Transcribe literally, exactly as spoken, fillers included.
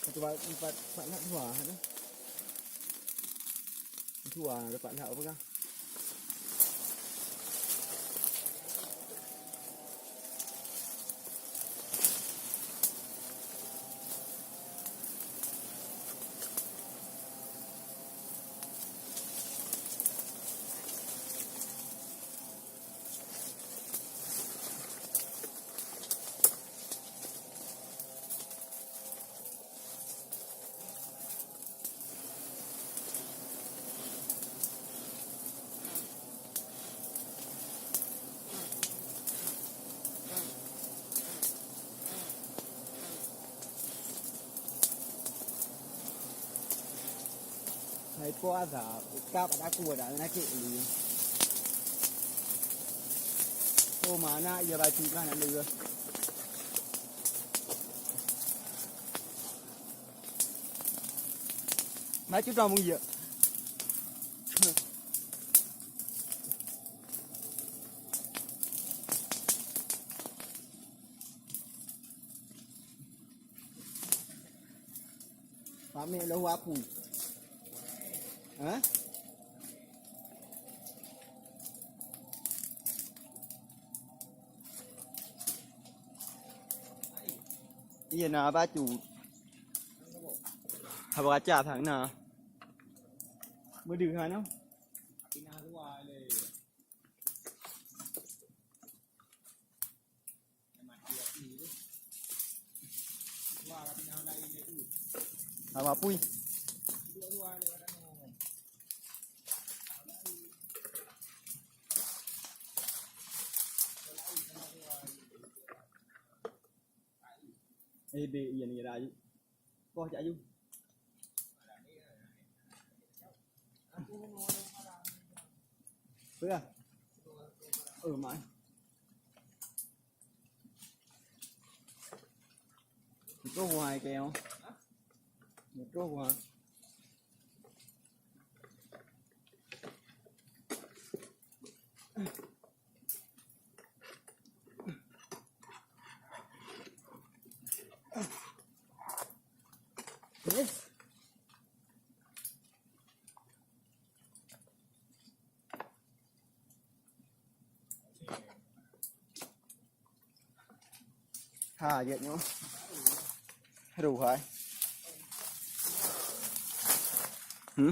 Satu ba-, empat, empat lak dua tu. Dua, ada empat lak apa kah? Hai po asa, ukap ada aku ada nak cek ni. Oh, mana ia baju kan ada. Mai cuba mung ya. Pamit lahu apui. Ha? Iya na bacut. Haba kaca sang na. Meudeuh hana. Haba apui. Eh, bèk, iya ni, dah, yuk. Boh, cak, yuk. Apa? Oh, mai. Itu buah kayak. Itu buah. Yes. Ha, jeuet nyoe. Aduh, hai. Hmm?